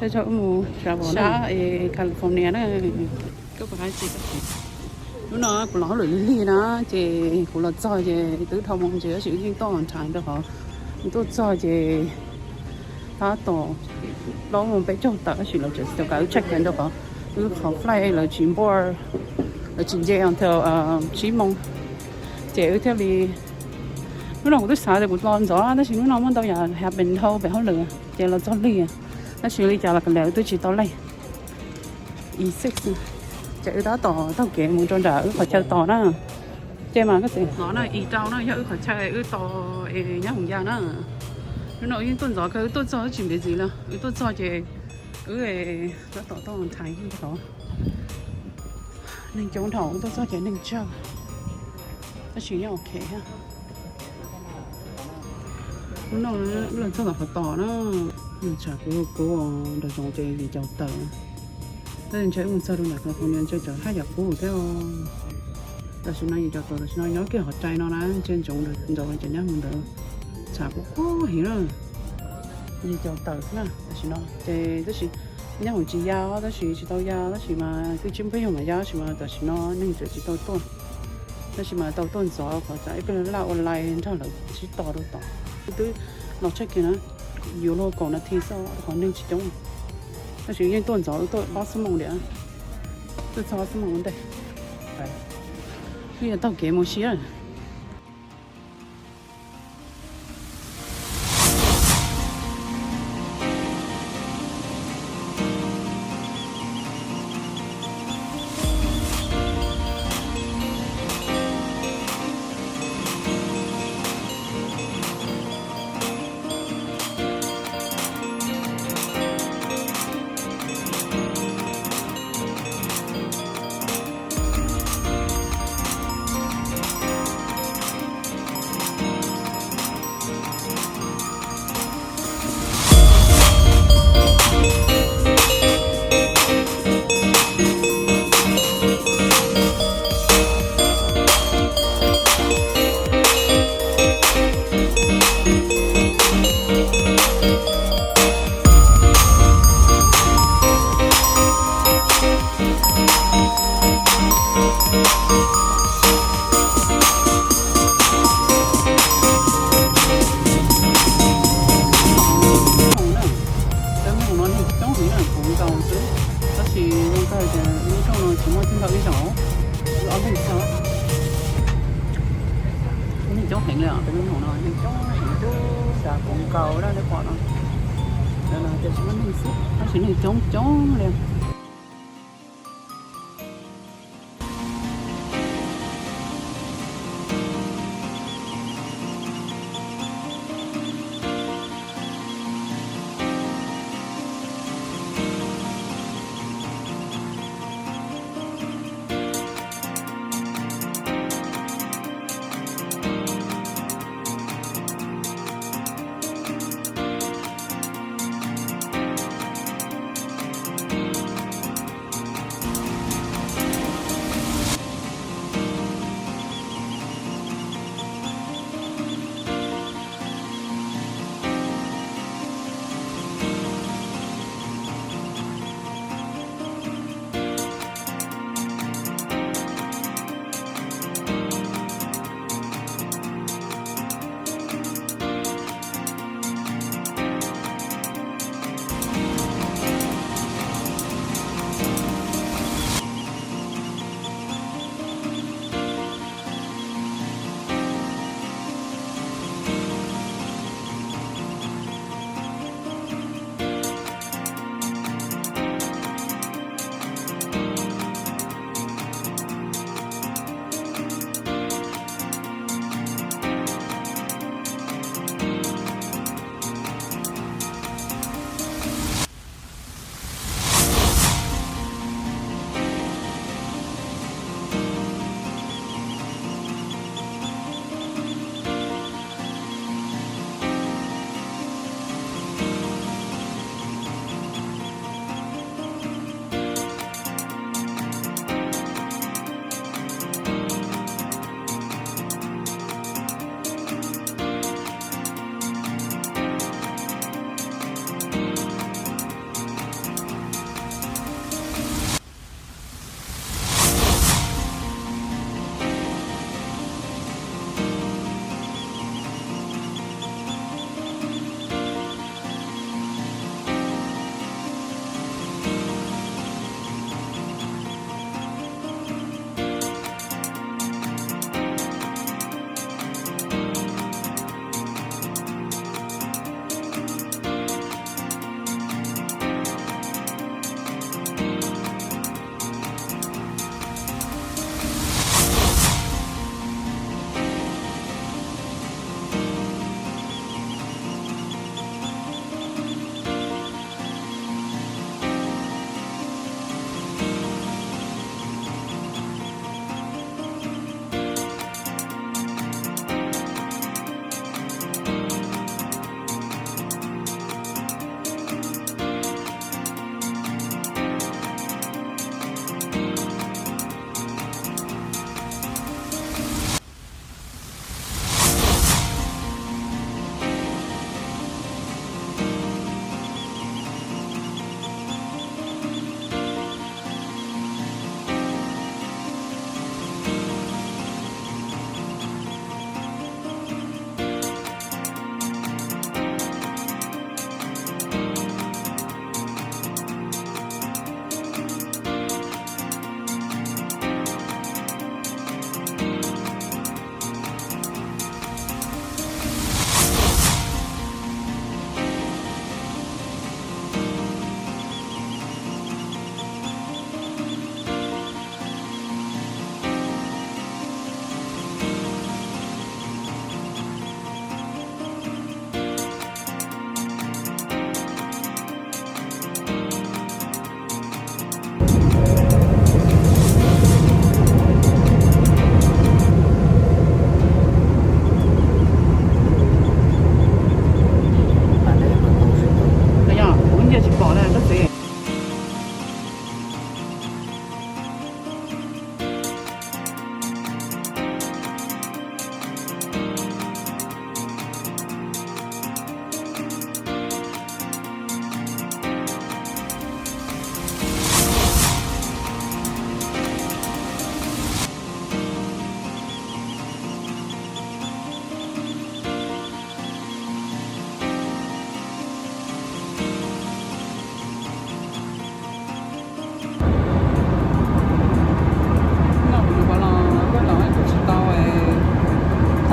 Peb tau mus sab California na. Hnub no kuv los hauj lwm lig lig na, ces kuv los txog ces twb dhau moo ces tab sis wb yeej tuaj on time rau qhov wb tuaj txog ces tab tom plaub moo peb caug tawm tab sis lawv tseem tau kav wb check in rau qhov wb qhov flight lawv tsis board, lawv tsis nce until tsib moo. Ces wb thiaj li, hnub no kuv twb xav tias kuv los ntxov tab sis hnub no muaj ntau yam happen dhau pem hauj lwm ces los txog lig. Tab sis li cas los kav liam wb twb tsis tau late. E six, ces wb tab tom taug kev mus rau nram wb qhov chaw tos na. Ces mas koj txiv, no na, E rau na yog wb qhov chaw wb tos es nyob hauv ya na. Hnub no wb yeej tuaj ntxov kawg, wb tuaj txog wb tsis ntev ntxiv li, wb tuaj txog ces wb tab tom tuaj on time rau qhov neeg coob dhau, wb tuaj txog ces neeg tsawg. Tab sis yeej ok thiab. Hnub no wb los txog tom qhov tos na, nws tsam kuv kuv nraum zoov ces yim caum tawm. Tab sis ntshe wb mus txog rau nram California ntshe tsam haj yam qub thiab. Tam sim no yim caum tawm, tam sim no nyob kiag qhov rais no na, ntshe ntsoov ntawd ntawd ces nyob mus ntawd tsam kuv qub heev na. Yim caum tawm na tam sim no ces tab sis nyob hauv tsis ya tab sis tsis tau ya tab sis mas twb tsis pheej yog mas ya tab sis mas tam sim no neeg tseem tsis tau tuaj. Tab sis mas tau tuaj ntxov qhov tsam ib pliag laj ua lais nrog lawv sib tos rau tom. Wb twb los check in na, yuav luag kaum nas this xwb qhov neeg tsis coob. Tab sis yeej tuaj ntxov, wb tuaj ob xuab moos diam, tuaj txog ob xuab moos ua ntej. Wb yuav taug kev mus siab. Cov neeg no neeg coob heev na, kuv nkaus xwb. Tab sis zoo kawg tias lub rooj no tsis muaj tib nkaus ib zaug, ob leeg xwb. Neeg coob heev li os, lub rooj no neeg coob heev, twb xav kuv nkaus dab nej pom no. Tias tsis muaj neeg xwb tab sis neeg coob coob li.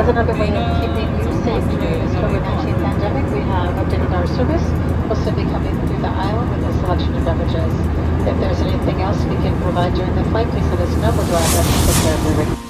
Another way of keeping you safe during this COVID nineteen pandemic, we have updated our service. We'll soon be coming through the aisle with a selection of beverages. If there's anything else we can provide during the flight, please let us know. We'll do our best to take care of your request.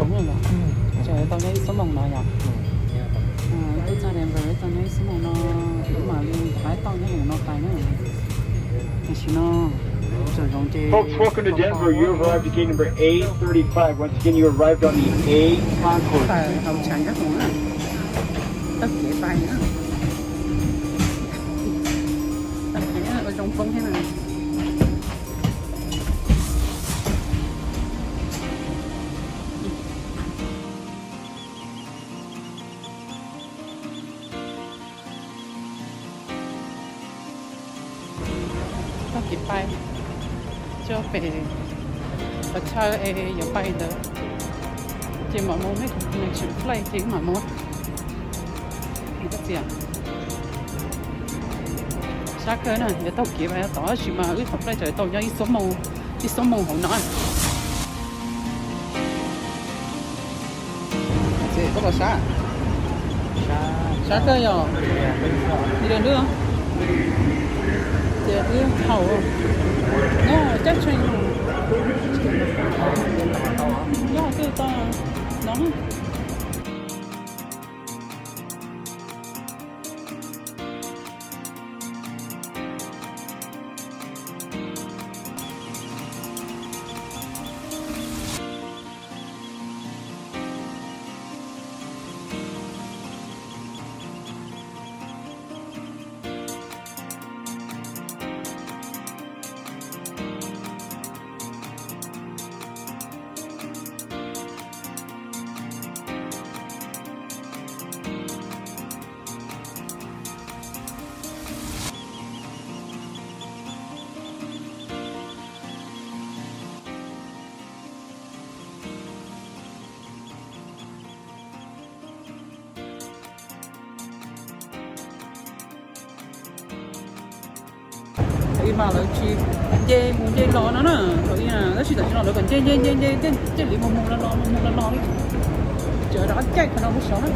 Tseem tau nyob ib xuab moos no yom. Tuaj txog Denver tau nyob ib xuab moos no, kuv mam li rov qab tau nyob mus no pais na. Tam sim no tsaus zoov ces Folks, welcome to Denver. You arrived at gate number A thirty-five. Once again, you arrived on the A concourse. Tawm hauv tshav nyob hauv na, taug kev pais na. Taug kev ua zoo poob thiab na. Taug kev pais, coj pem qhov chaw es yuav pais ntawd, ces mam mus, me tus connection flight ces mam mus. Koj txiv, sab kawg na, yuav taug kev pais tod tab sis mas wb qhov flight tseem tau nyob ib xuab moos, ib xuab moos hauv no. Koj los sab, sab kawg yom. Tias twb, tias twb haum, nyob cab tsheej, nyob twb tau no. Thaum ub mas lawv tsis nce mus nce los no na, thaum ub na, tab sis tam sim no lawv kom nce nce nce nce thiaj li mus mus los los mus mus los los li. Tseem rov qab caij qhov no mus saud na.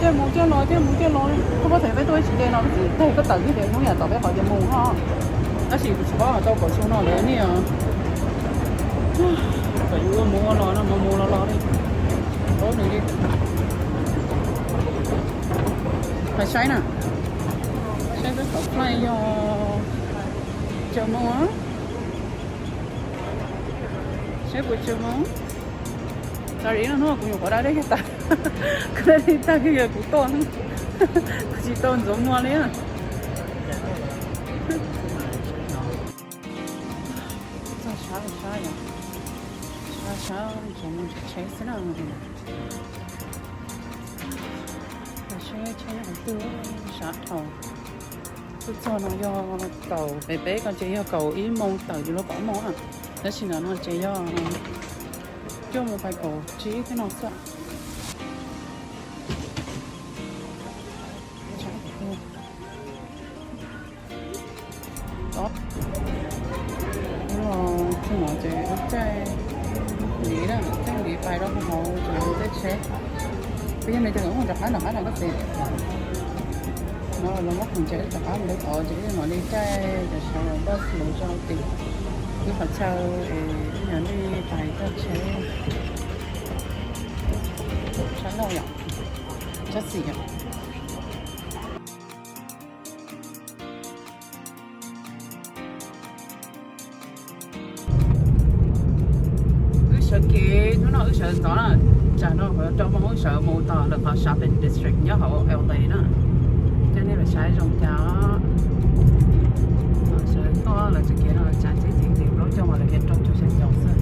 Caij mus caij los caij mus caij los, koj paub tias peb tuaj ib tsis nce no, tsis teg koj tawm thiab ces hnub yam tom peb qhov ces mus no. Tab sis kuv tsis paub tau kom xyoo no lawv niaj kom yus ua mus ua los no mus mus los los li. Paub nws li. Pais saib na, saib peb qhov flight yog tsaus moo, saib puas tsaus moo. Sorry no hnub no kuv nyuam qhuav da dej kiag tas, kuv da dej tag kiag yog kuv tuaj, kuv tsis tau ntxuav muag li. Txog sab sab yom, sab sab tsev xwb na. Seb tsheb nyob qhov twg, sab dhau. Tuaj txog no yog kaum peb peb ko ces yog kaum ib moos tawm yus los kaum ob moos na. Tab sis ntawm no ces yog cuaj moos pais kaum tsib thiab no xwb. Ub, txij no ces wb caij Liv na, caij Liv pais rau hauv tsev, tej tsheb. Peb yog nws ces lawv muab rov qab nram qab no koj txiv. No los muab khoom ces wb rov qab mus rau tod ces wb mam li caij cov sawv daws bus mus rau tim wb qhov chaw es wb yog li pais toj tsheb. Tsheb lauj yom, tsheb xim yom. Wb sawv kev hnub no wb sawv tod na, tsam no rau moos wb sawv mus tom lawv qhov shopping district nyob hauv L A na. Coj nej los saib zoo cas. Sawv tuaj lawv tsev kev no tsam txij txij tim plaub caug mas lawv kev rau caum xya caum xwb.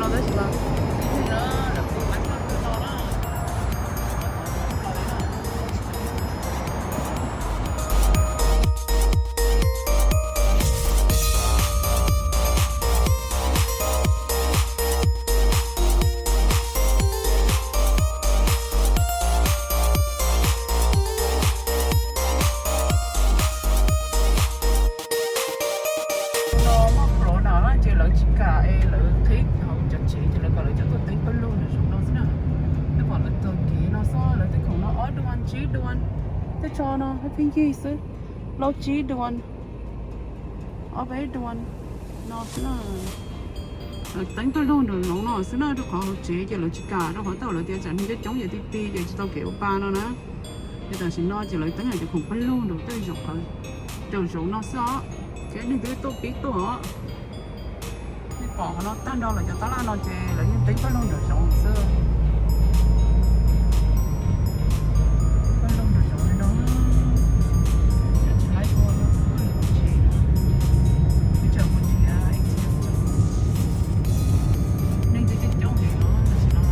Tab sis mas, no, lawv kuj pab tag no na. No muaj corona na ces lawv tsis kam es lawv qhib hauv cov tsev ces lawv kom lawv cov tuaj teeb pawg lug nram zoov no xwb na. Lawv kom lawv tag kev no xwb, lawv tej khoom no ob duas tsib duas, tej tso no pheej yig xwb, plaub tsib duas, ob peb duas no xwb na. Lawv teeb pawg lug nram zoov no xwb na, rau qhov hauv tsev ces lawv tsis kam, rau qhov tau lawv tias tsam neeg coob coob ces ti ti ces tsis tau kev ua pa no na. Ces tam sim no ces lawv teeb cov khoom pawg lug nram tej zoov, nram zoov no xwb os, thiab neeg twb tuaj pib tuaj os. Nej pom qhov no tag nrho lawv cov tab laj no ces lawv yeej teeb pawg lug nram zoov xwb. Pawg lug nram zoov li no, tsis laib ua, tsis tshua mus nrhiav, neeg twb coob coob li no tam sim no.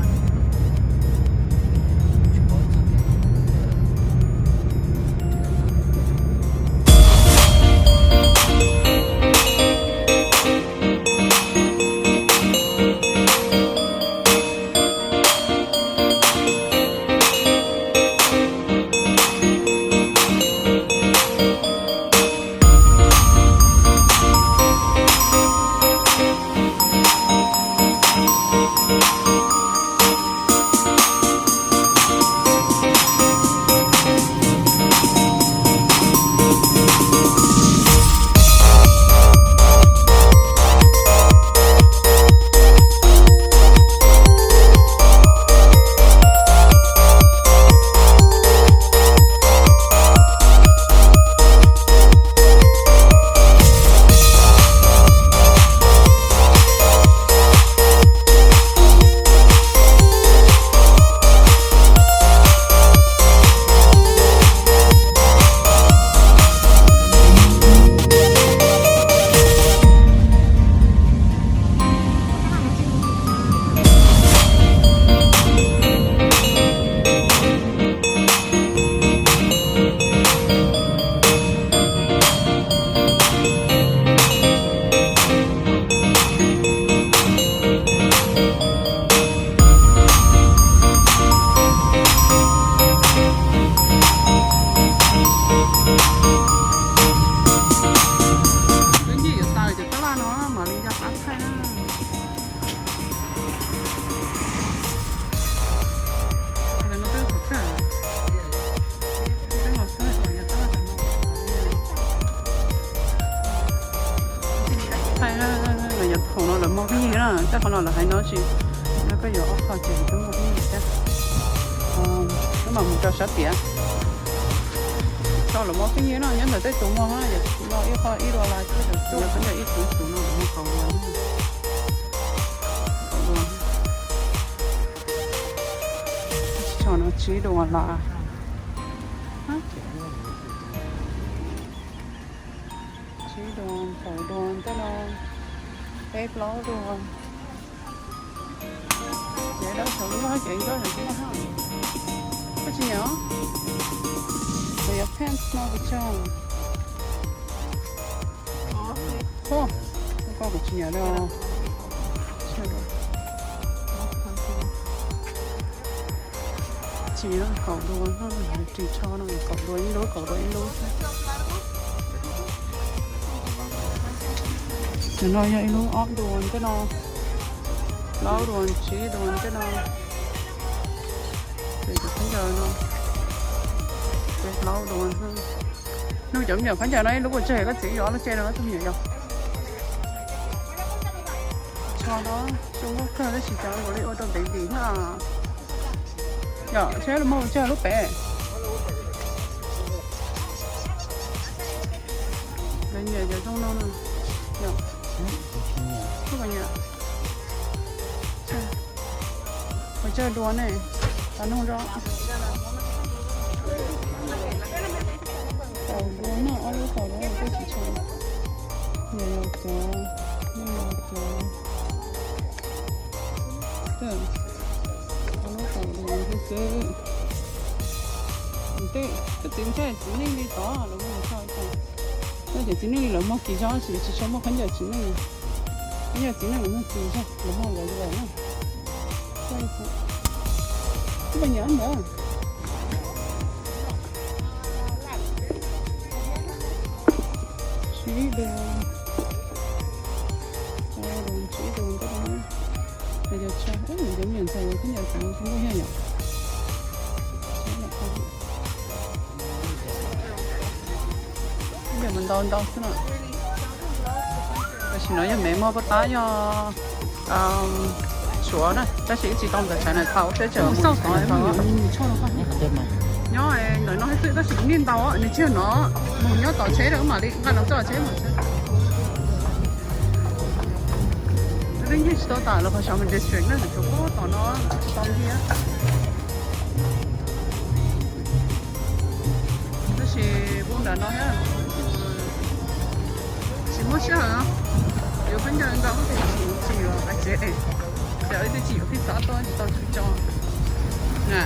Twb ncig yuav tas cov tab laj no mam li nco qab thaij na. Thaij na, lawv yuav khoom no lawv muag pheej yig na, tej qhov no lawv hais no tsis, no koj yuav ob qho ces twb muag pheej yig thiab. Wb mam mus rau sab tiam. Tso lawv muag pheej yig no, nyob ntawm tej tus muag no, no ib qho ib dollar thiab, tus muag pheej yig ib tus tus no lawv muag kaum dollar. Kaum dollar. Tso no tsib dollar. Tsib dollar, kaum dollar tej no, peb plaub dollar. Ces dawb saum lub vaj ces nrog yog tsis muaj haj. Koj tsis nyiam os? Kuv yuav pants no pes tsawg? Koj kuv tsis nyiam li os. Tsis, kaum dua, ris tsho no kaum dua ib lub, kaum dua ib lub xwb. Cov no yog ib lub ob dua tej no, plaub dua, tsib dua tej no. Ces cov khaub ncaws no, ces plaub dua. Nug cov me nyuam khaub ncaws no ib lub ua tsawg, koj txiv yuav lub tseg no koj tus me nyuam yog. Tsho no zoo nkauj kawg tab sis cov nkaus li ua rau baby na. Yog, tseb los muag ua tsawg lub pem? Lawv nyiam cov zoo no na. Yog, kuj nyiam. Ua tsawg dua ne? Tau nug zoo. Kaum dua no, ob lub kaum dua no twb tsis tshua. Yog, yog cov, yog cov. Tej, tej txiv ntxawm txiv neej li tod los muaj, tej txiv neej li lawv muaj kis zog, tsis, tsis tshua muaj khaub ncaws txiv neej. Khaub ncaws txiv neej lawv muaj kis zog, lawv muaj lawv li na. Ib pas nyiam ntawd. Tsib duas, tsib duas ntawd. Cov tsho, cov me nyuam ntxhais khaub ncaws txiv neej muaj yog yom. Ntau ntau xwb no. Tam sim no yog me muaj paj tab yog Suav na, tab sis wb tsis tau ntawm Chinatown, peb tseem mus South Chinatown. Nyob ntawm no xwb tab sis kuv niaj ntau nws tsis yog no, mus nyob tom tsheb lawm mam li nqa los txoj tsheb mus. Twb nyiag tsis tau tas los phas Shaw Mus District na, nws tshuav puag tom no tsis tau nyiag. Tab sis kuv nram no thiab, tsis muaj sij hawm, yuav khaub ncaws nkaus tsis tsis yuav qab tsev, ces ib tug tsis yuav pij xav tuaj tsis tau tsis tso na.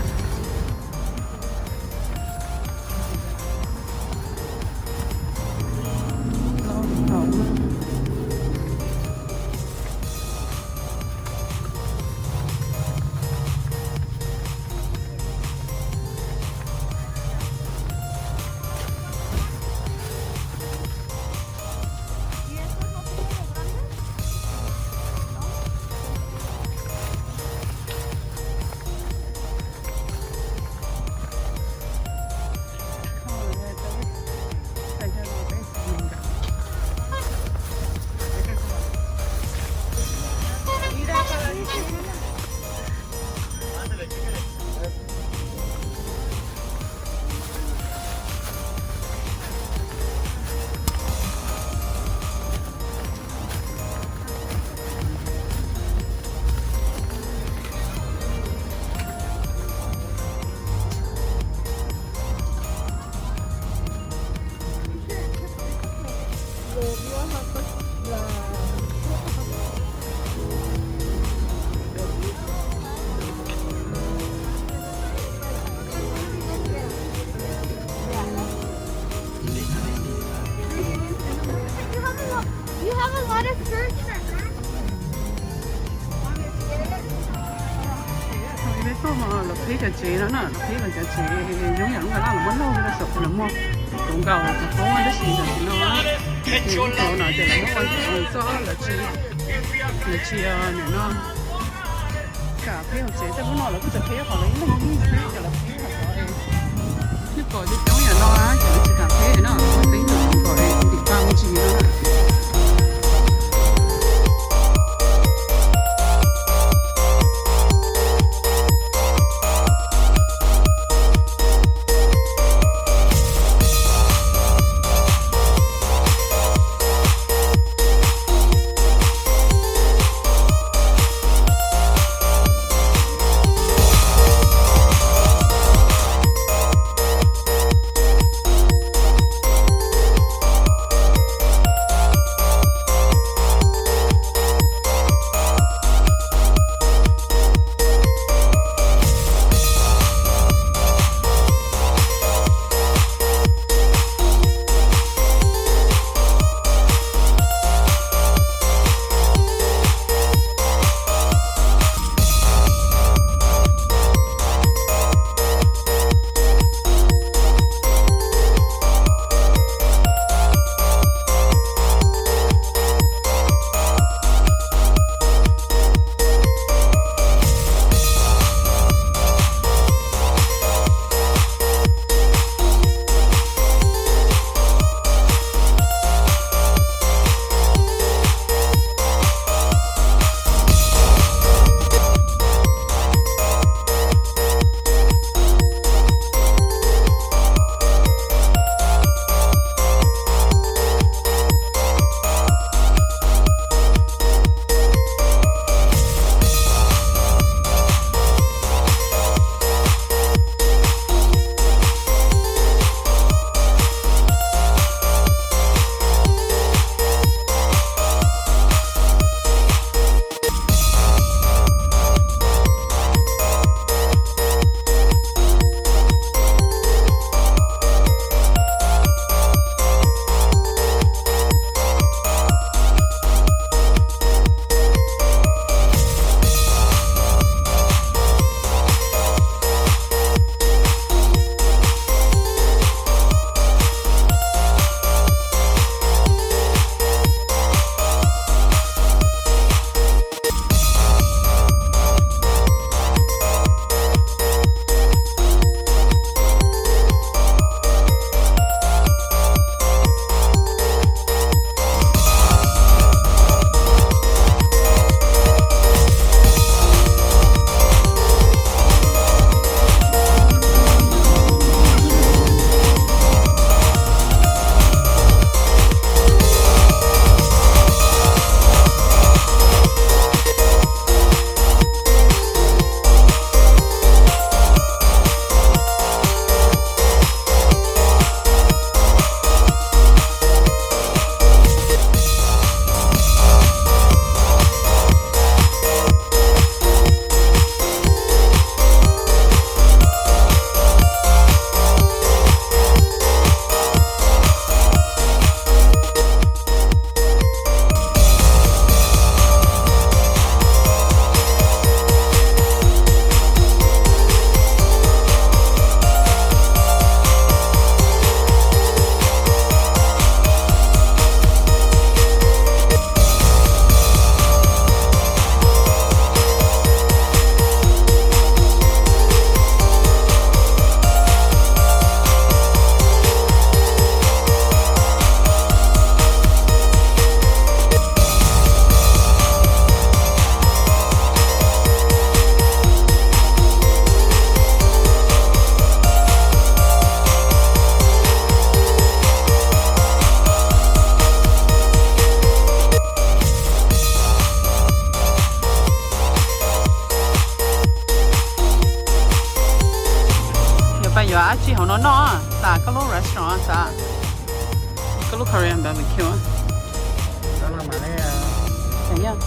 Peb tuaj los qhib cov tsev no na, los qhib cov tsev zoo yam lawv muab laug li, lawv muab tus nkaus cov qoob tab sis tam sim no ces lub no ces lawv muab ua txob lawv tsis, lawv tsis nim no. Kam qhib hauv tsev tej lub no lawv kuj tsis qhib, qhov lawv ib leeg ib leeg qhib ces lawv qhib qhov cov es nws pom coob coob yam no ces lawv tsis kam qhib no, lawv muab tib nkaus kom es tim pa ntsis no na. Yog dab tsi hauv no noj, xav koj lub restaurant, xav koj lub Korean barbecue. Xav yog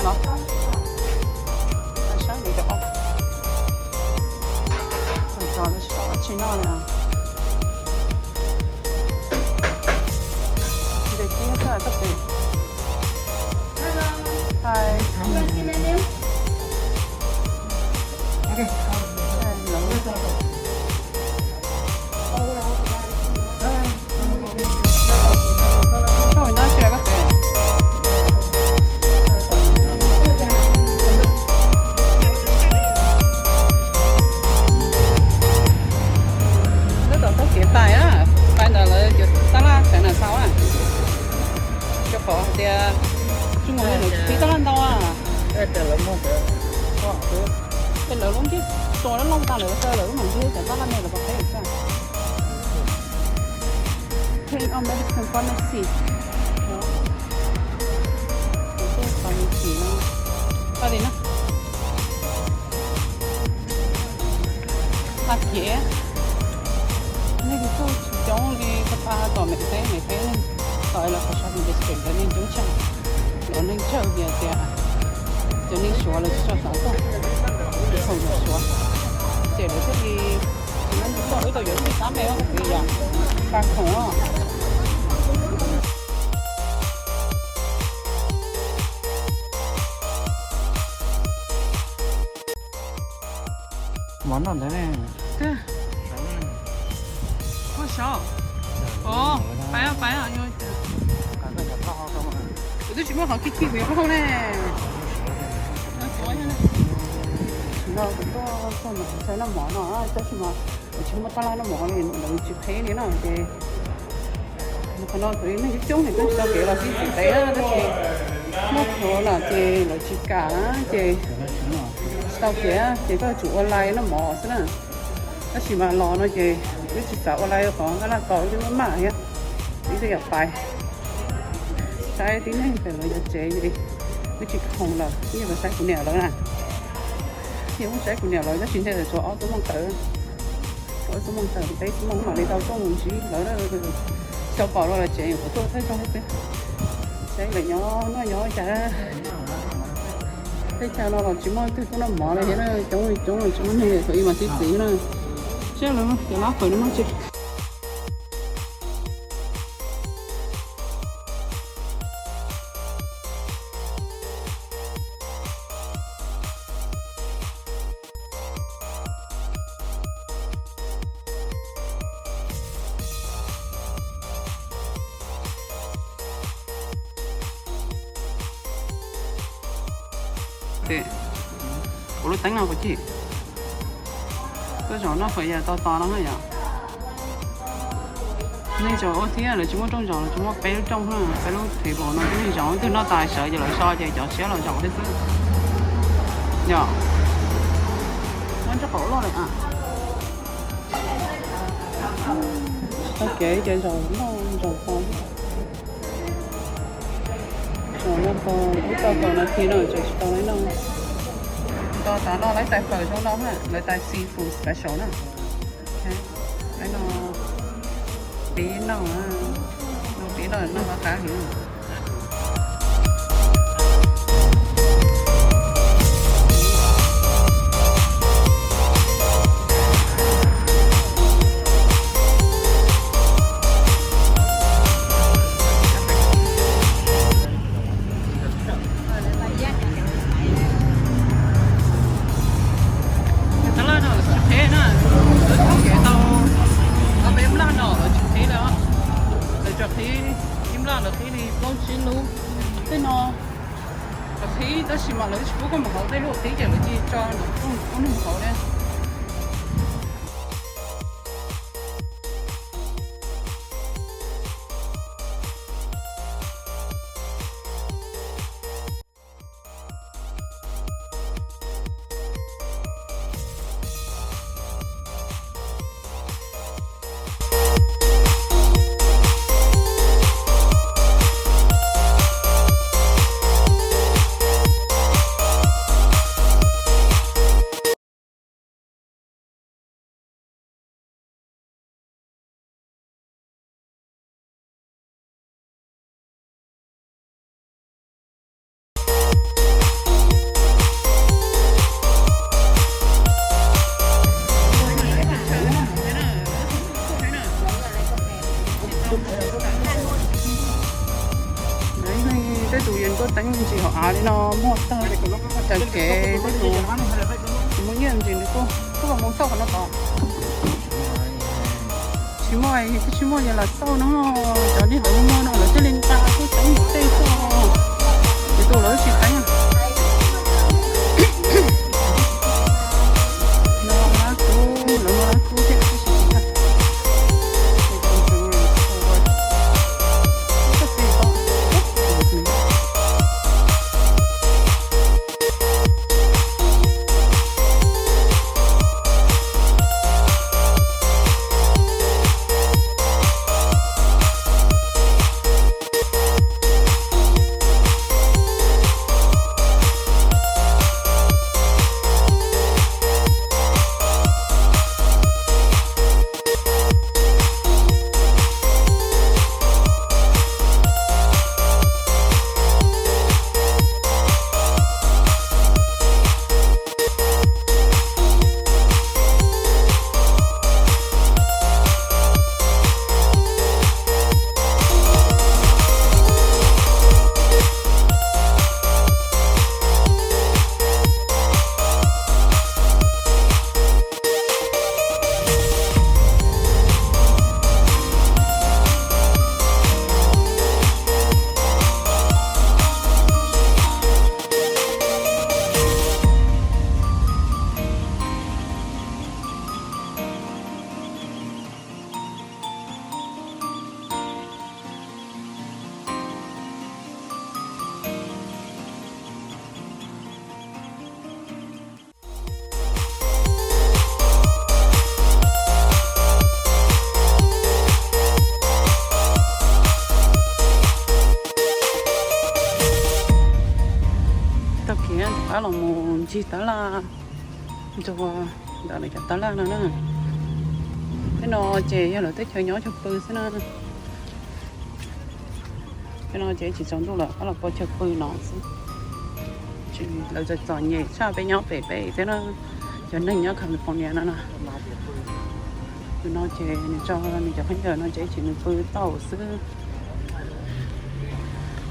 no, saib li cov, tsis noj li. Ntes tib xwb koj pem. Hi. Lawv tau txoj kev pais na, pais ntawm lawv cov tab laj sawv ntawm saud na. Rau qhov hais tias tsis muaj, lawv tsis qhib tab laj ntau. Ces lawv lub ntiaj teb loj tag lawm, lawv mam ntiag cov tab laj me los pov qhib xwb. King of Medicine Pharmacy. Pharmacy no, pab li na. Tag kev, neeg kuj tsis coob li, koj pab tom Mem Teb, Mem Teb neeg, tom los pab shopping district ntawd neeg coob tshaj. Los neeg tsawg vim tias cov neeg Suav lawv tsis tso xov tooj, tsis khoom mus Suav, ces lawv thiaj li tsis muaj neeg tuaj, wb tau yuav txij xab me, yog pab khoom os. Mov noj ntawd ne. Ua saud. Pais, pais. Kuv twb tsis muaj qhov khib khib kuv yuav plaub hau ne. Tam sim no kuv tuaj txog ntawm txhais noj mov no, tab sis mas lawv tsis muaj tab laj noj mov li, lawv tsis qhib li no ces qhov no kuv li neeg coob coob ces twb tsis tau kev los txij tsev na, tab sis muaj qhov no ces lawv tsis kam na ces tsis tau kev ces koj tsum ua lais noj mov xwb na. Tab sis mas los no ces wb tsis xav ua lais qhov tab laj ko, wb twb maj maj thiab, wb twb yuav pais saib tib neeg pem lawv cov tsev ces wb tsis khoom lawm, wb yuav saib kuv niam lawv na. Ces wb saib kuv niam lawv tab sis ntej lawv tshuav ob xuab moos tawm, ob xuab moos tawm peb xuab moos mam li tau tuaj mus ntsib lawv. Tsis tau pom los lawv tsev, kuv tuaj thawj zaug xwb. Saib lawv nyob noj nyob cas. Teb chaws no los tsis muaj twg tuaj noj mov li thiab na, coob li coob, tsis muaj neeg li, thaum ub mas txi txiv na. Saib lawv cov lab fawm no muaj tsis. Ua lub teeb no puas chim? Tuaj zaum noj fawm yam tos tos no na yom. Neeg zaum ua thiab, lawv tsis muaj rooj zaum, lawv tsis muaj peb lub rooj, peb lub table no, neeg zaum ib tug noj tas sawv ces lawv so ces cov tshiab los zaum thiab xwb. Yom. Muab ntsaj qauv loj lawm a. Tsis tau kev ces zaum noj zaum tos. Zaum no tos ib tau kaum nas this no ces tsis tau li no. Tos tas no lawv tais fawm zoo no na, lawv tais seafood special na. Lawv no pib noj, no pib noj no qab heev. Tab laj no lawv tsis qhib na, lawv txoj kev tau, tau peb nplaj no lawv tsis qhib lawm, lawv tsuas qhib ib nplaj lawv qhib li plaub tsib lub. Tej no lawv qhib tab sis mas lawv tsis pub koj mus hauv, tej lub qhib ces lawv cia li tso ntawm pub neeg hauv li. Yog tuaj teeb me ntsis hauv av li no muaj tag, raws kev tej tus muaj nyiaj ntsis nws kuj tuaj mus xauj qhov no tod. Tsis muaj, yog twb tsis muaj ces los xauj no, cov niag lawv muaj no lawv thiaj li nqa tuaj teeb mus tej xauj, ces tus lawv tsis teeb. No lab kub, lawv muaj lab kub thiab. Tau kev rov qab los mus ncig tab laj, ntawm lawv cov tab laj no na. Tej no ces yog lawv teb chaws nyob chaw pw xwb na. Tej no ces tsis tsaus ntuj lawm, rov qab los pw chaw pw no xwb. Lawv txom txom nyem tshaj peb nyob pem peb thiab na. Cov neeg nyob California no na, tus no ces nws tso nws cov khaub ncaws no ces tsis nws pw tau xwb.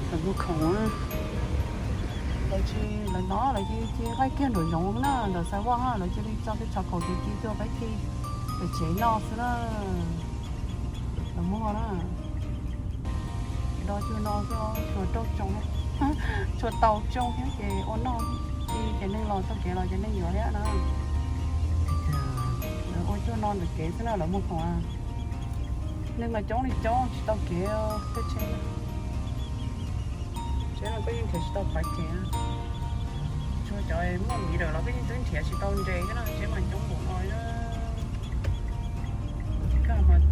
Lawv muag khoom, lawv tsis, lawv no lawv cia li qaij kiag nraum zoov na, ntawm sidewalk na, lawv cia li tso tej tsho khoom ci ci tuaj peb ci pem tsev noj xwb na. Lawv muag na, do cuag no xwb, tshuav rau tsoo, tshuav tau tsoo thiab ces ua noj, ces neeg los txoj kev los ces neeg yuav thiab na. Lawv ua cuag no ntawm kev xwb na, lawv muag khoom. Neeg mas coob li coob tsis tau kev, tej tsheb, tsheb no kuj yeej nrhiav tsis tau qhov kev. Tsuas cov muaj miv lawm los kuj yeej twb nrhiav tsis tau nres thiab no, tsheb mas coob npaum no. Nkag mas,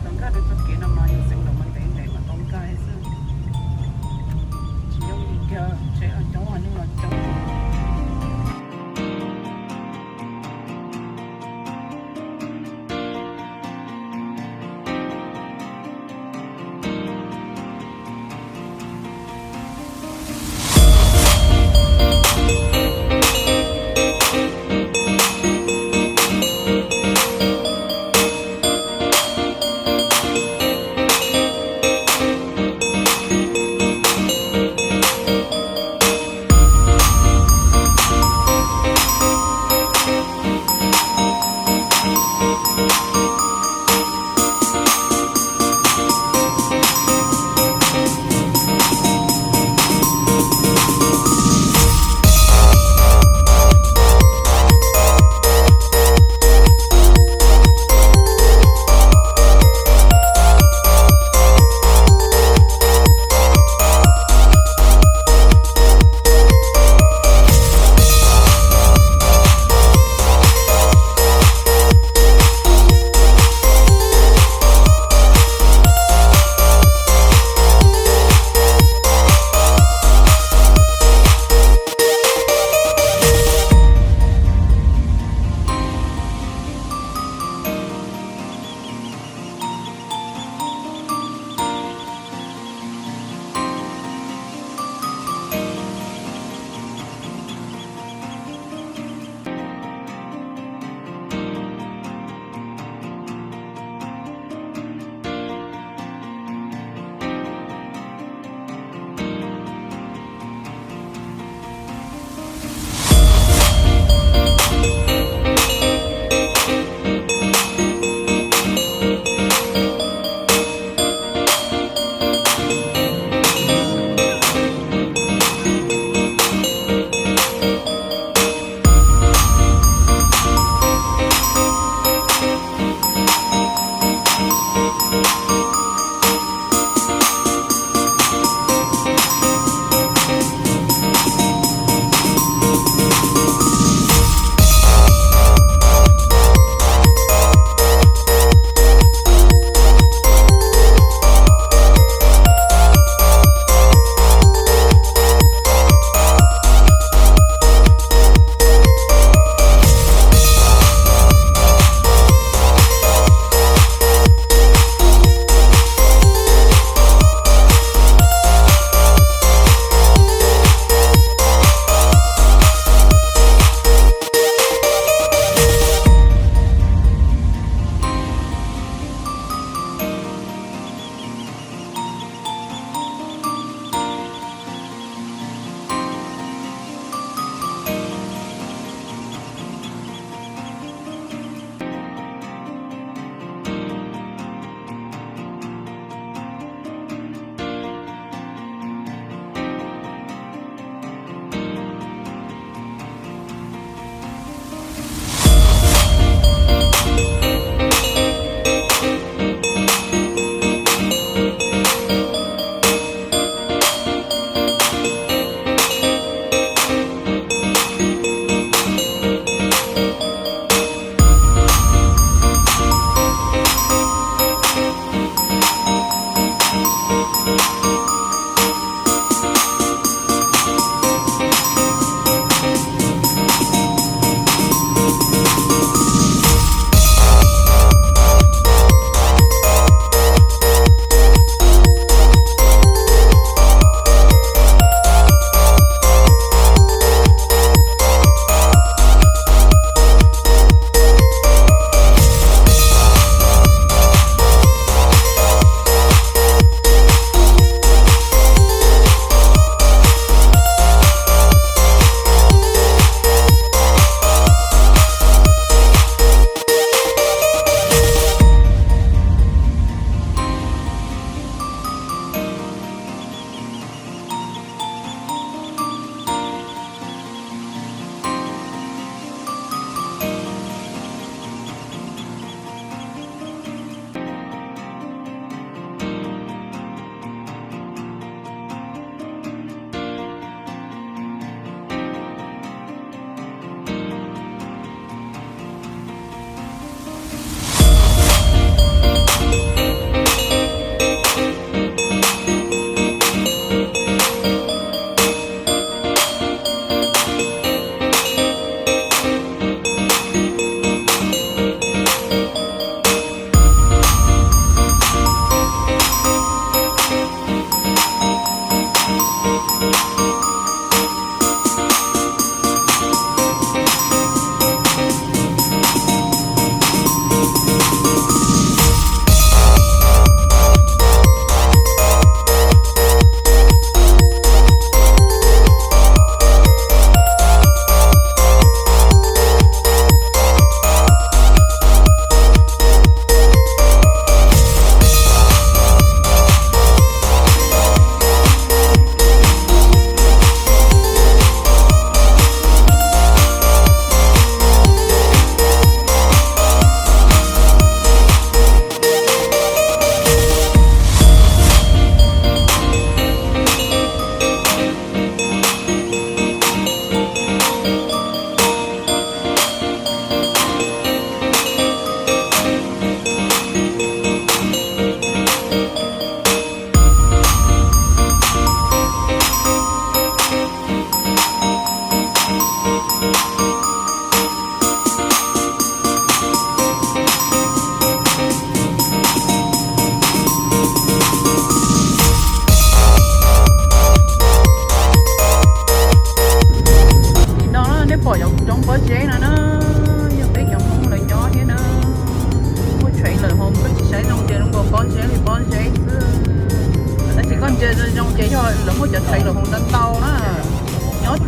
los nkag rau txoj kev no mas yog xeev laus mas ntev ntev mas tau nkag xwb. Tsis yooj yim kiag, tsheb los coob, neeg los coob.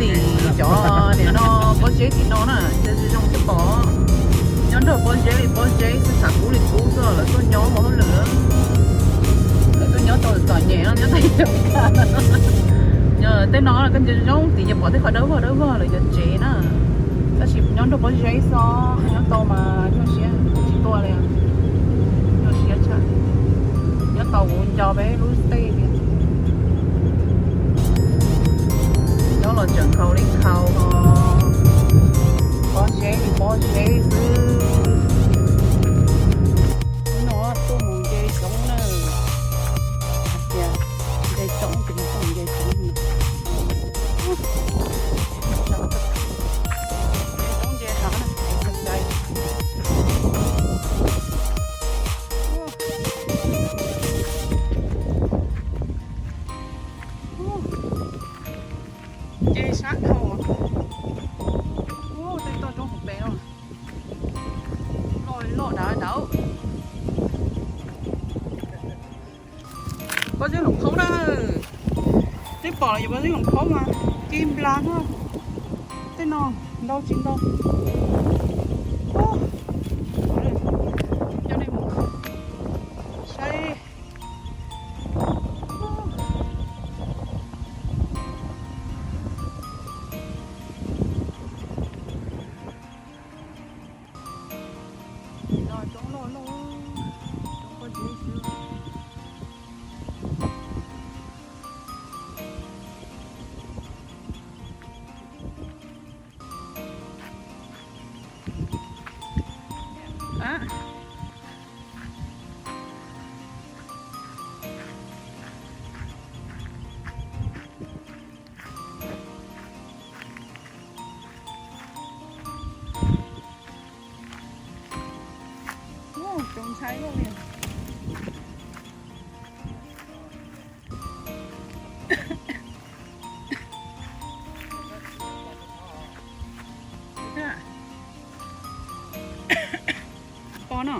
Tim cov niam no pob zeb tim no na, ces zoo zoo tsis pom. Nyob nrog pob zeb li pob zeb xwb, xav kub li kub xwb, lawv tuaj nyob ua hauj lwm, lawv tuaj nyob tau txom nyem no nyob tej. Yog tej no koj ntsia zoo zoo tim ces pom tej qhov dawb vog dawb vog lawv cov tsev na. Tab sis nyob nrog pob zeb xwb, nyob tau mas nyuaj siab tsis tuaj li. Nyuaj siab tshaj. Nyob tau kuv nco peb lub stage li. Nyob los tseem khaus li khaus ho, pob zeb li pob zeb xwb. Hnub no tuaj mus nce coob na. Hais tias nce coob ces tuaj mus nce coob. Nce coob nce hav na, nce coob cai. Nce sab dhau. Ub, tej toj roob hauv pes no. Loj li loj dav dav. Pob zeb Loos Khaub na. Twb pom lawm yog pob zeb Loos Khaub mas ci nplas na. Tej no ntau tsis ntau. Ub, coj nej mus saib. Tim no roob loj loj, roob pob zeb xwb. Ub, txaus ntshai luaj li. Pom no.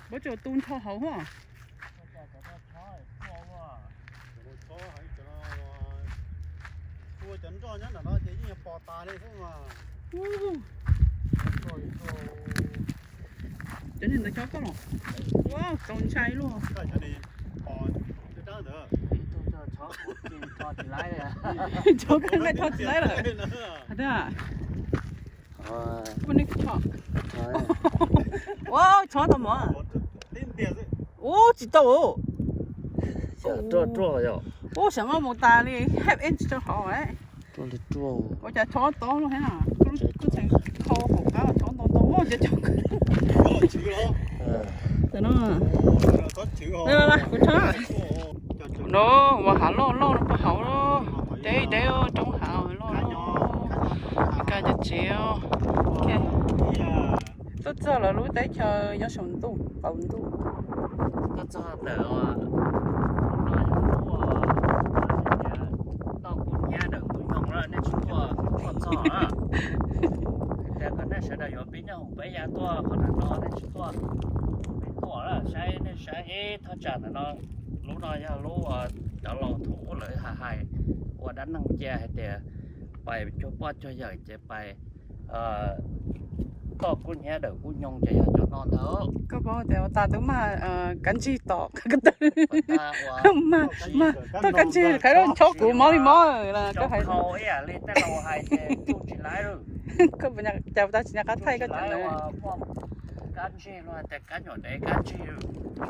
Pob tsuas tu nrho hauv hos. Ua cov nroj nyob ntawm no ces yeej yuav pos tas li xwb mas. Cov niag ntawd chob koj los. Ua txaus ntshai luaj. Chob peb nqaij tho tsis laib lawm. Hais tias, ua chob tau mov. Ua tsis tau. Ua xav maj mus tas li half inch rau hauv. Ua cas chob tob luaj thiab na. Kuj tseem kho hauv qab chob ntau ntau cov chob. Kuv chob no mas hav loj loj no puag hauv, deb deb roob hav loj loj. Ka cov tsev tuaj txog lawv lub teb chaws nyob saum ntuj qaum ntuj. Tuaj txog ntawm no yog lub toj kub hnyiab dawm kub nyoog lawm, nej tsis tuaj tuaj txog na. Tias kom nej sawv daws yuav pib nyob hoom peb ya tuaj qhov ntawm no, nej tsis tuaj, peb tuaj lawm saib, nej saib ib thaj tsam ntawm no. Lub no yog lub cov laus thaum ub lawv hais hais ua dab neeg cia hais tias pais cuag poj cuag yawm ces pais toj kub hnyiab dawm kub nyoog ces yog cov no ntag. Koj paub tias ua tas twb mag kab ntsig tom ko taw, mag toj kab ntsig qhaiv loj chob kuv mob li mob na koj hais. Koj puas cas ua tas tsis nco qab thaij koj cov ntawd.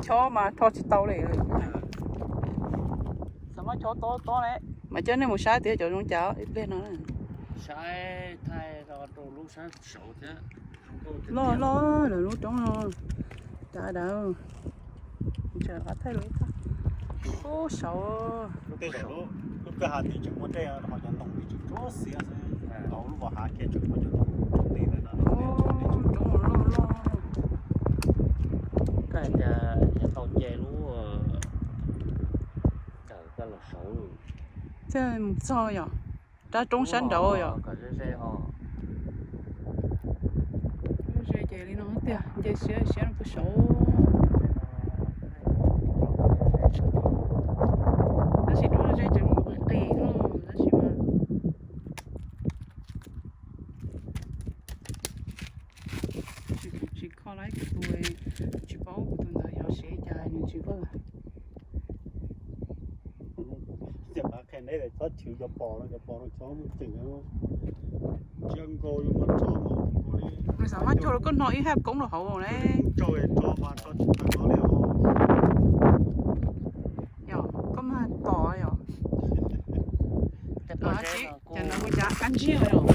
Chob mas tho tsis tau li. Xav muab chob tob tob ne. Mas coj nej mus saib tias cov zoo cas ib pliag no. Saib thaij rau lub sab saud thiab. Loj loj lawm lub roob no. Dav dav. Tseem qab thaij lub ib tag. Ub saud. Lub kwj ha twb tseem muaj dej, ho cov ntoo twb tseem tsuab xiab xwb. Tau lub vos hav kiag tseem muaj cov ntoo ntev ntawd no. Roob loj loj. Koj hais tias yuav tau Mus txog yom, rab roob sab nraud yom. Ze ces li no tiag, nce siab siab no puag saud. Tab sis roob ze ces mus qis qis no, tab sis mas tsis kho lawm kuv tus, tsis paub kuv tus ntawd xyov sev cas nws tsis paub. Nws xav mas cog rau koj no ib hab koob rau hauv ne. Yog koj mas tom yom. Cov no ua cas kab ntsig yom?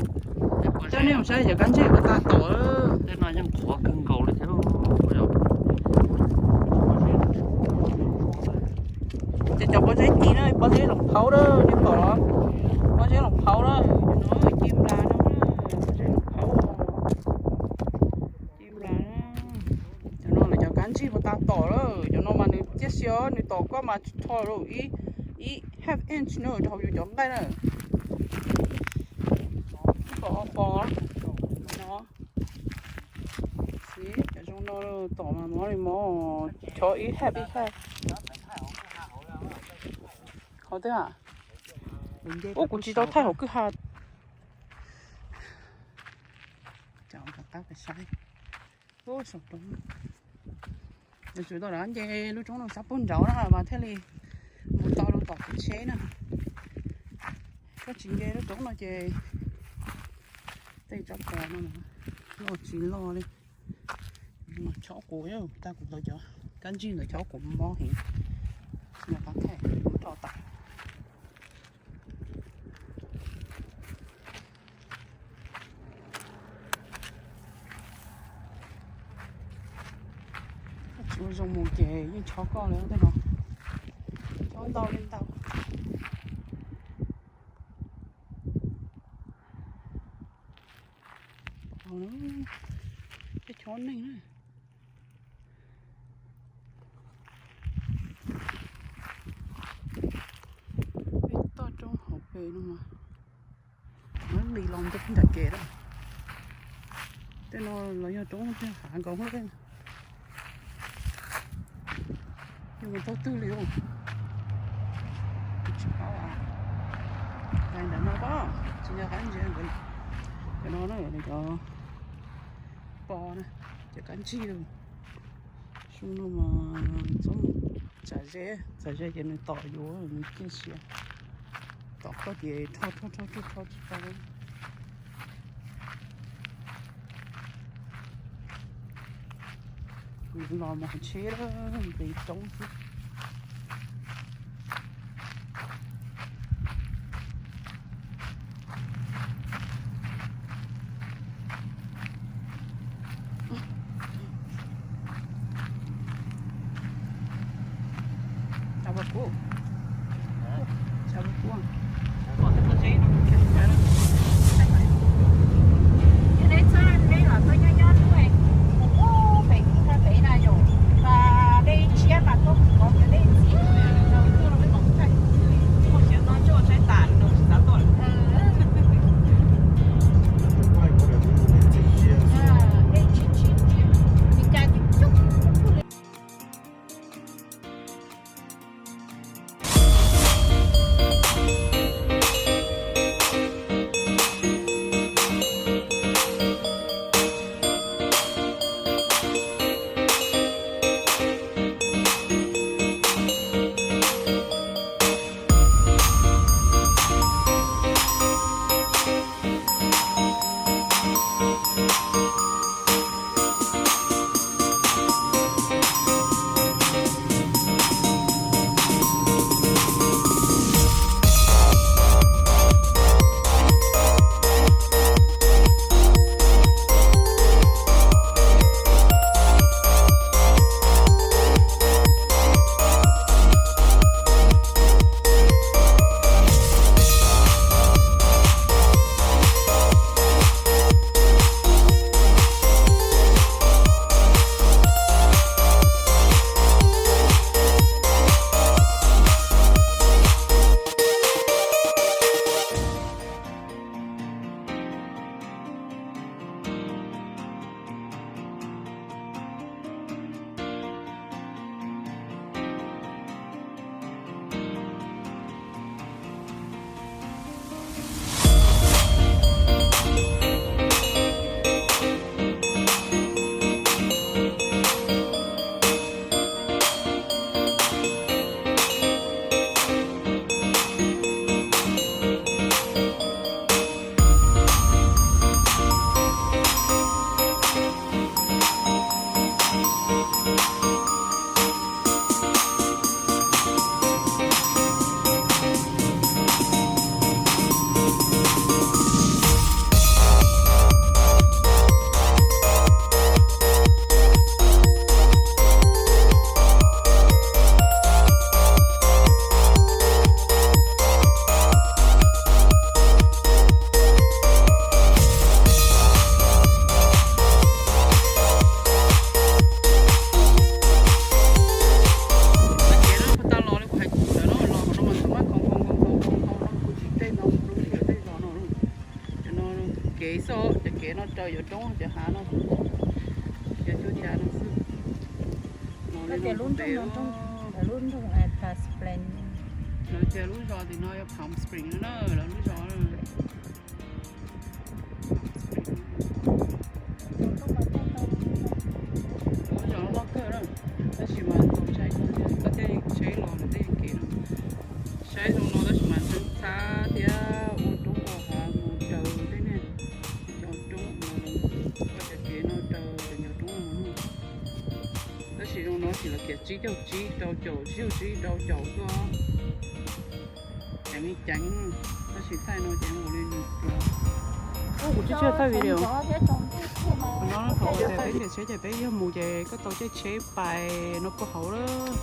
Coj nej mus saib cov kab ntsig puas tag tom. Tej no yeej qhuav kawg nkaus li thiab. Ces cov pob zeb ci na, pob zeb loos phaub na, nej pom los? Pob zeb loos phaub na, cov no ci nplas no, pob zeb loos phaub, ci nplas na. Cov no lawv cov kab ntsig puas tag tom lawm, cov no mas nws ciaj xiab, nws tom koj mas tho rau ib, ib half inch na rau hauv yus cov nqaij na. Ib pom pos no. Xib, cov zoo no tom mas mob li mob, chob ib half ib half. Qhov twg a? Ub, kuv tsis tau thaij hauv kwj ha. Saum roob, yuav tsum tau rov nce lub roob no sab puag nraud na mas thiaj li mus tau rau tom kev tsheb na. Koj tsis nce lub roob no ces tej tsob pos no loj tsis loj li. Chob kuv, tag kuv tau cov kab ntsig ntawd chob kuv mob heev. Tsis nco qab thaij, kuv rho tas. Tsis ua zoo mus ces yeej chob koj li tej no. Chob ntau li ntau. Tej chob neeg na. Peb toj roob hauv pes no mas, muab nqis los nce nram kev lawm. Tej no los yog roob tiag hav nkaus hab. Yog mus thaum twg li os? Tsis paub. Tais ntawm no pob, tsis nco qab ntsia ntawd. Cov no na, cov pos na, cov kab ntsig. Xyoo no mas txhob mus txav zeb, txav zeb ces nws tom yuav nws ciaj xiab. Tom koj ces rho rho rho rho tsis tau. Los mus tsheb nqis roob xwb. Raws cov roob cov hav no, cov cuab cav no xwb. Lub nroog, lub nroog Tasplain. Lawv tias lub zos tim no yog Palm Springs no na, lawv lub zos. Lub zos loj kawg na, tab sis mas thaum ntshai koj thiaj tsheb los lawm tej kev no. Saib zoo no tab sis mas ntxhab thiab ua roob ua hav mus raws tej niag cov roob, cov kev no raws cov roob no. Tab sis zoo no ces lawv kiav tsib caug tsib rau caum, tsib caug tsib rau caum xwb. Ceev li ceev, tab sis thaij no ces nkaus li nws pluas. Kuv tsis tshua thaij video. Qhov no thaum uas peb ntiam tsheb ces peb yog mus ces koj tau caij tsheb pais no puag hauv lawm,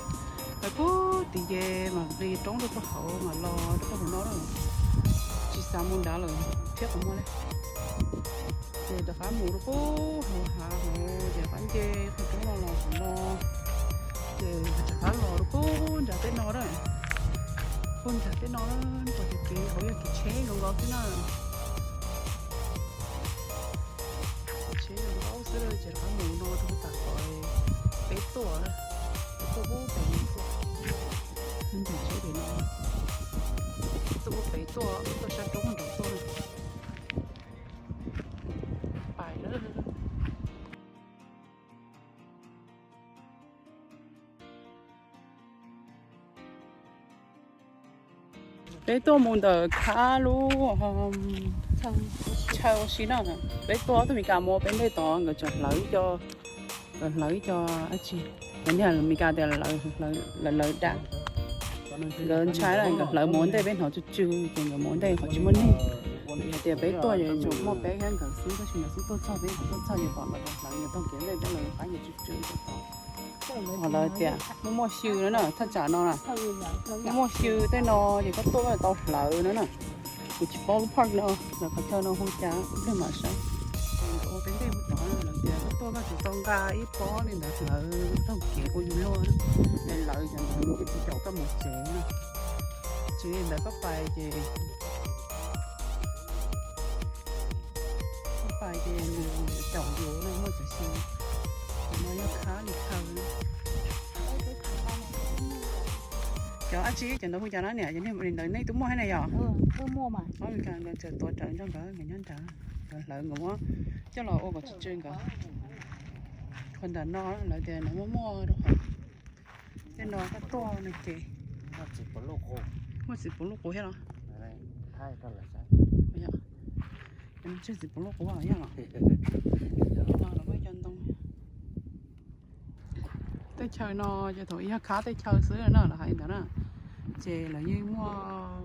pais puag tim ces mam li roob rau puag hauv mam los rau puag hauv no lawm. Tsis xav mus nrad lawm thiab qhov muag li. Ces rov qab mus rau puag hauv hav hauv ces rov qab nce qhov roob no los hauv no, ces rov qab los rau puag nram tej no na, puag nram tej no na, pom tias kev hauv yog kev tsheb zoo nkaus xwb na. Kev tsheb zoo nkaus xwb ces rov qab mus no rau puag tom qhov peb tuaj, peb tuaj puag pem no tuaj, nram tsheb pem no, tuaj puag pem tuaj, tuaj sab roob nraud tuaj. Pais lawm. Peb tuaj mus ntawm khab lub chaw ua si na, peb tuaj ob tug Meskas mus peb ntej tod nkawd tseem hlawv ib co, nkawd hlawv ib co dab tsi, niag Meskas tias lawv lawv dam. Nkawd ntshai lawm nkawd hlawv mus ua ntej peb hnov tsw tsw ces nkawd mus ua ntej qhov tsis muaj neeg. Hais tias peb tuaj ces tsuas muaj peb thiab nkawd xwb, tab sis nkawd xub tuaj txog peb, tuaj txog ces pom lawv hlawv nkawd taug kev ntej peb, lawv qab ces tsw tsw ces tod. Ho lawv tias muaj muaj xyw no na, thaj tsam no na, muaj muaj xyw tej no ces koj tuaj koj tau hlawv no na. Kuv tsis paub lub park no, lawv qhov chaw no hu cas, ib pliag mam saib. Nkawd ua peb ntej mus tod, lawv tias koj tuaj koj tsum tau nqa ib pob li ntawd hlawv taug kev ua yus luag na, es lawv cov ntawd ces caum koj mus tsev na. Tsis li ntawd koj pais ces, koj pais ces nws caum yus no, muaj cov xyw no yog khab li khaws. Cov dab tsi, cov ntawd hu cas no niam, cov niag li ntawd nej twb muaj thiab ne yom? Ob Meskas nkawd txawm tuav rawv nrog nkawd, nkawd nyob nrad, nkawd hlawv nkawd muab coj los ua kom tsw tsw nkawd. Qhov nram no lawv tias nws muaj muaj rau qhov tej no koj tuaj no ces muaj txiv puv luj qus thiab los? Tseg txiv puv luj qus yog los? Tej chaw no ces thaum ub yog khab tej chaw xwb na, lawv hais ntawd na. Ces lawv yeej muaj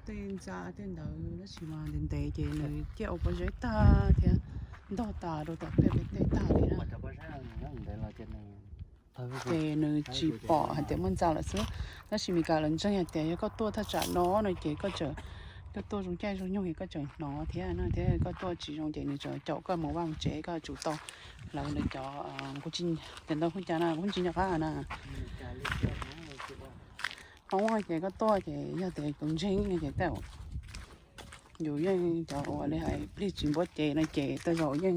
tej ntxa tej ntawd tab sis mas ntev ntev ces nws ciaj ua pob zeb tag thiab ntog tas rau tom tej peb tej tag li na. Ces nws tsis pom hais tias muaj ntxa lawm xwb. Tab sis Meskas lawv ntseeg hais tias yog koj tuaj thaj tsam no no ces koj tseem, koj tuaj zoo caij zoo nyoog es koj tseem hnov thiab no, thiab koj tuaj tsis zoo ces nws tseem caum koj mus vaj mus tsev, koj tsum tau hlawv nws cov, cov ntawd hu cas na, kuv tsis nco qab na. Hmoob ces koj tuaj ces yog tias kuv ntseeg no ces tej yus yeej cov uas li hais plig tsis npuab cev no ces tej zaum yeej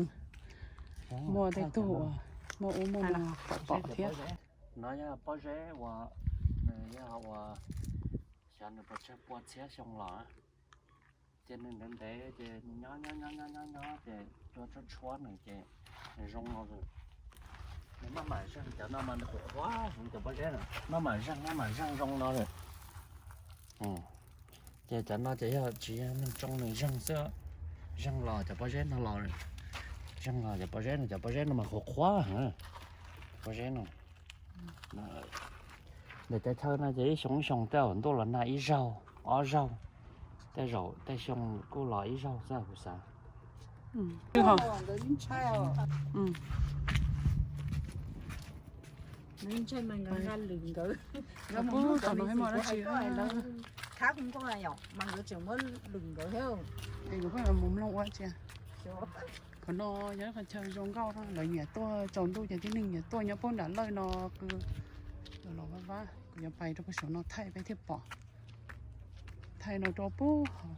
muaj tej tug uas muaj ub muaj no pom pom thiab. No yog pob zeb uas nws yog uas xyov nws puas tsawg pua txhiab xyoo los, ces nws ntev ntev ces nws nyob nyob nyob nyob nyob nyob ces cua tshuab tshuab nws ces nws zoo no. Nws maj mam zeeg, cov no mas nws qhuav qhuav heev, cov pob zeb no maj mam zeeg maj mam zeeg zoo no lawm. Ces cov no ces yog tsis yog neeg tsoo nws zeeg xwb, zeeg los cov pob zeb no los, zeeg los cov pob zeb no, cov pob zeb no mas qhuav qhuav heev, pob zeb no. Ntawm cov chaw no ces ib xyoo ib xyoo tej zaum ntuj los nag ib zaug ob zaug, tej zaum tej xyoo kuj los ib zaug xwb kuv xav. Qhov no yog qhov chaw zoo nkauj, lawv nyiam tuaj tsaus ntuj ces tib neeg nyiam tuaj nyob puag nram lawj no, los los vaj vaj. Kuv yuav pais rau puag saum no thaij peb thiaj pom, thaij no rau puag hauv.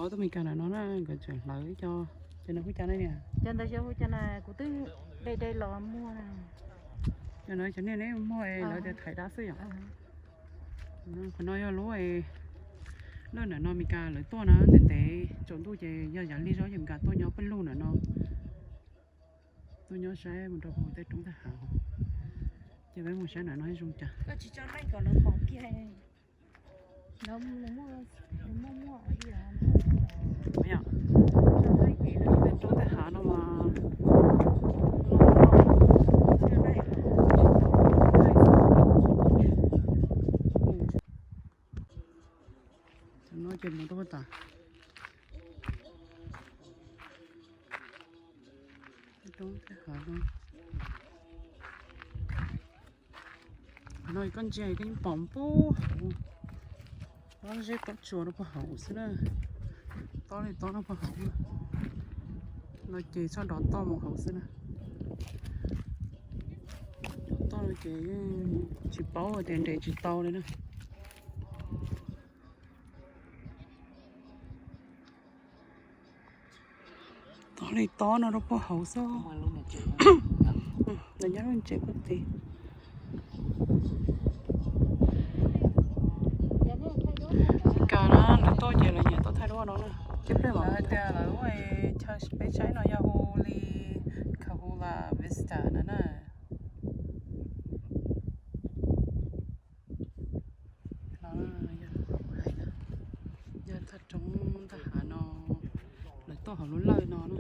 Ob tug Meskas no na, nkawd tseem hlawv cov, cov no hu cas na niam? Cov ntawd yog hu cas na, kuv twb de de los muag na. Cov no cov niaj neb muag lawv tias thaiv dab xwb yom. Qhov no yog lub, lub ntawm no Meskas lawv tuaj na, ntev ntev tsaus ntuj ces yog yav lig zog ces Meskas tuaj nyob pawg lug ntawm no. Tuaj nyob saib mus rau hauv tej roob tej hav. Ces peb mus saib ntawm no zoo cas. Tej roob tej hav no mas, no ces mus rau tas. Roob tej hav no. Qhov no koj ntsia koj yeej pom puag hauv, pob zeb pob tsuas rau puag hauv xwb na. Tob li tob rau puag hauv no ces txhob dov toj mus hauv xwb na. Dov toj no ces yeej tsis paub tias nres tsis tau li na. Tob li tob no rau puag hauv xwb. Lawv nyob lub tsev puag tid. Cas na, lawv tuaj ces lawv nyiam tuaj thaij duab no na. Ces peb mam hais tias lawv ua chaw peb saib no yog hu li Kahula Vista no na. Yog thaj roob ntaj hav no, lawv tuaj hauv lub lawj no na.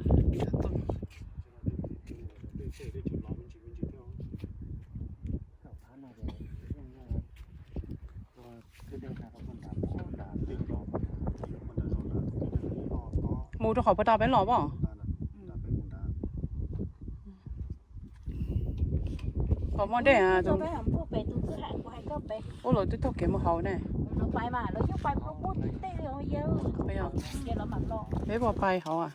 Mus rau qhov puag ta peb los pom. Qhov muaj dej. Ua lawv twb taug kev mus hauv ne. Peb puas pais hauv a?